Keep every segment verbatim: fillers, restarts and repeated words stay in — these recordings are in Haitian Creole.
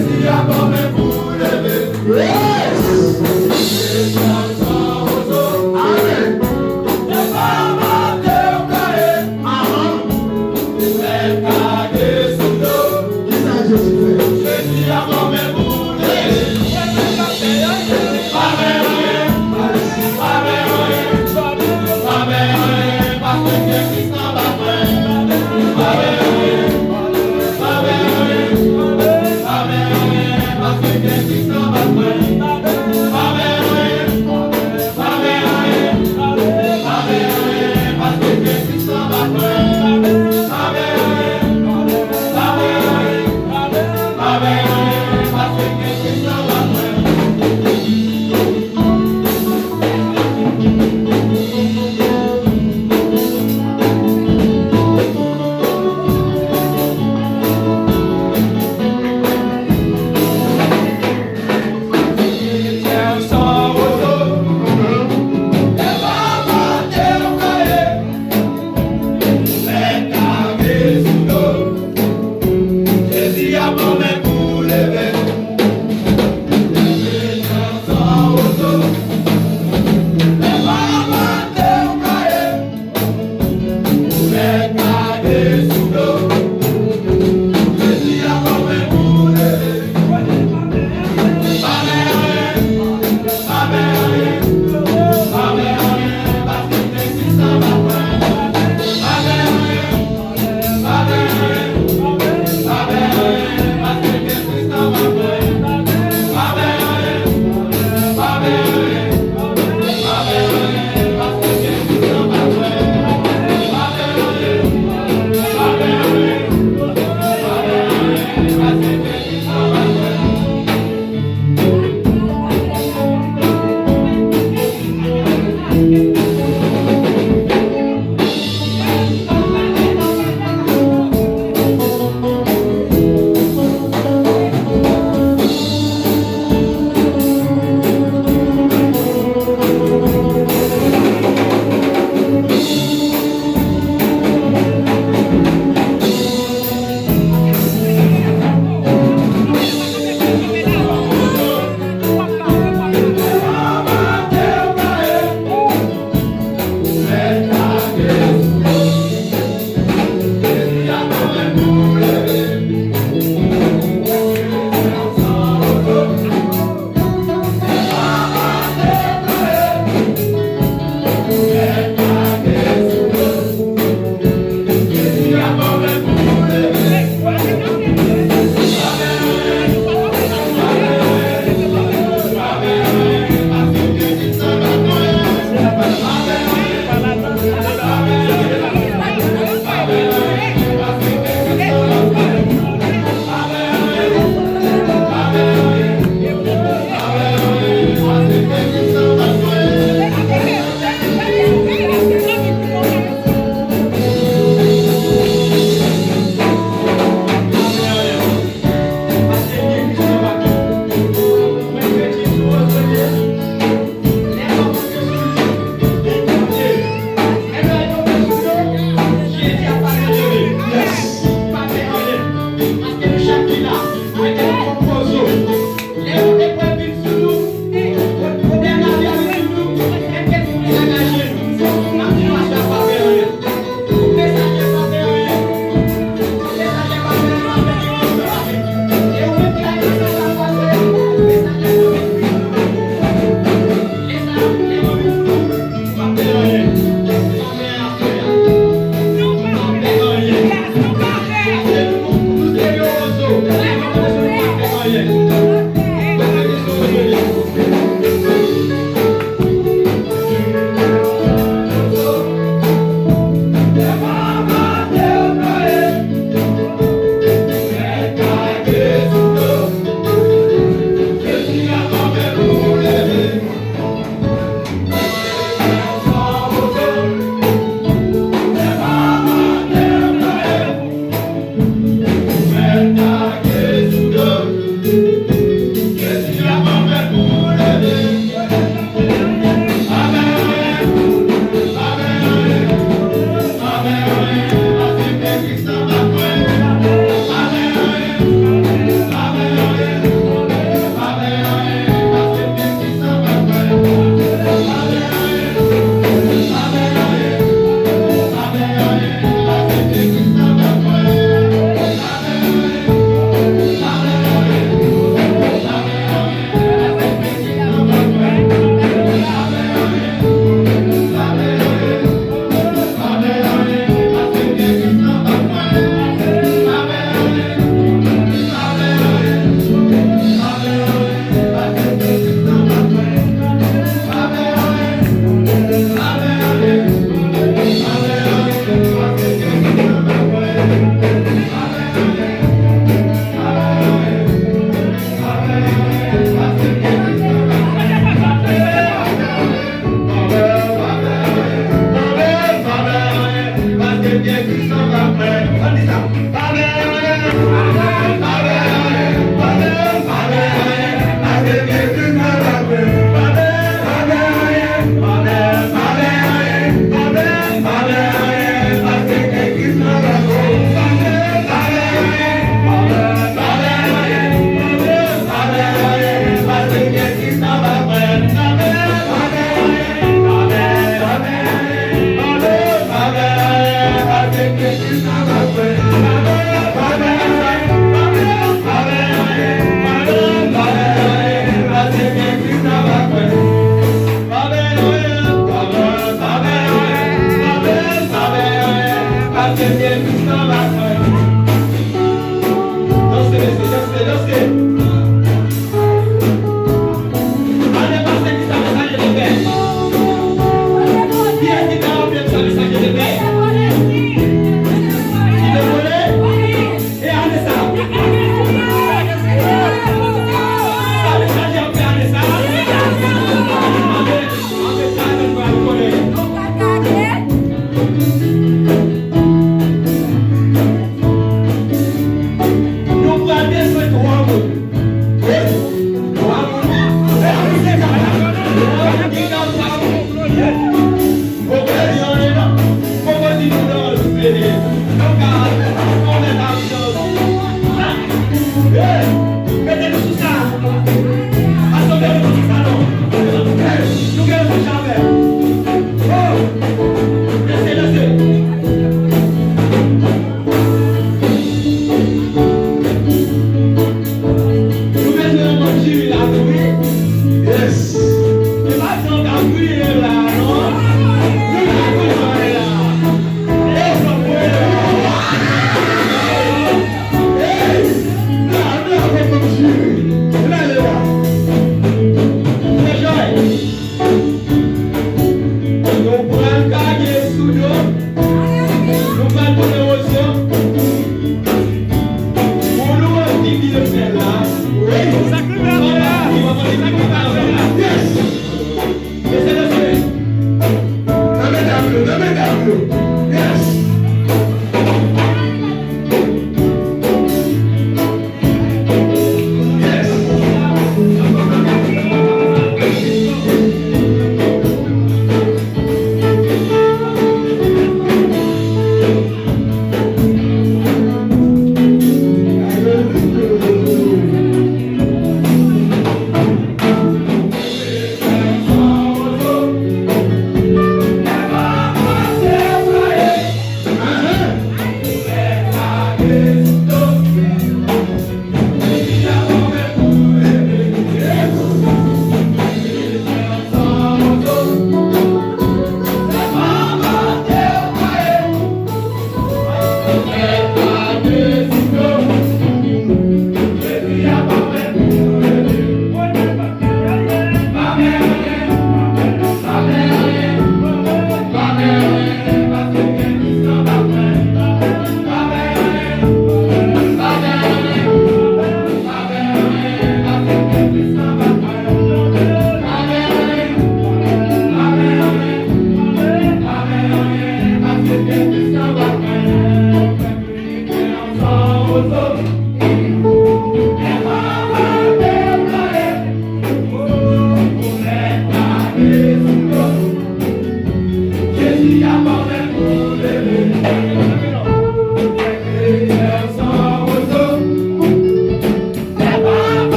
Yes! Amen. Kisa Jezi fè? Mete nou sou sa. Asanble nou sou sa non. Nou gen yon chavè. Oh! Danse, danse. Nou bezwen yon bon jiri la tou wi. Yes. E pa jan w ka kriye la non. Nou la tou pare la. E w pran mwen la. Hey! Nou la, nou la pou bon jiri.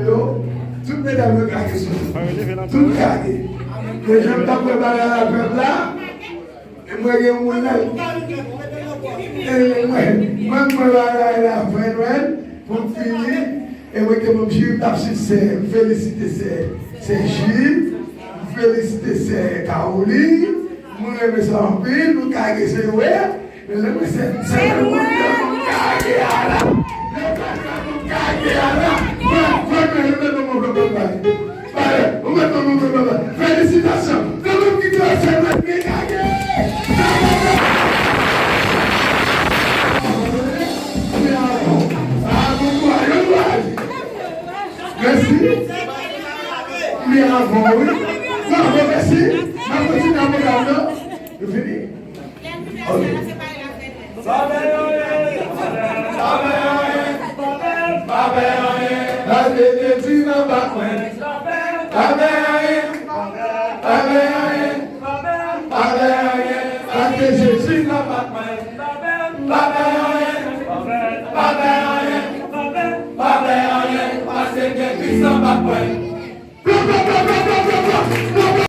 Tout medam yo kage sou nou. Tout kage. Men jan m t ap prepare avèk la, e mwen gen yon moun la. E mwen, mwen, mwen bagay la fè Nwèl, pou m fini, e mwen te ban m jiri, m t ap swiv sè, m felisite sè, sè Jil, m felisite sè Kawolin, mwen renmen sa anpil, nou kage se vre. Men lè mwen se, se lè mwen fè moun kage a la. Lè mwen fè moun kage a la. Mwen, mwen, mwen, mwen, mwen, mwen, mwen, mwen, mwen, mwen, mwen, mwen, mwen, mwen, felisitasyon. Lè mwen kite yo, se mwen ki kage. Mèsi. Mèsi. Mèsi. Mwen kontinye avèk nou. Nou fini? Ok. Pa fè anyen, pa fè anyen, pa fè anyen. Paske Jezi nan bak mwen. Pa fè anyen, pa fè anyen, pa fè anyen. Paske Jezi nan bak mwen. Pa fè anyen, pa fè anyen, pa fè anyen. Paske gen Kris nan bak mwen.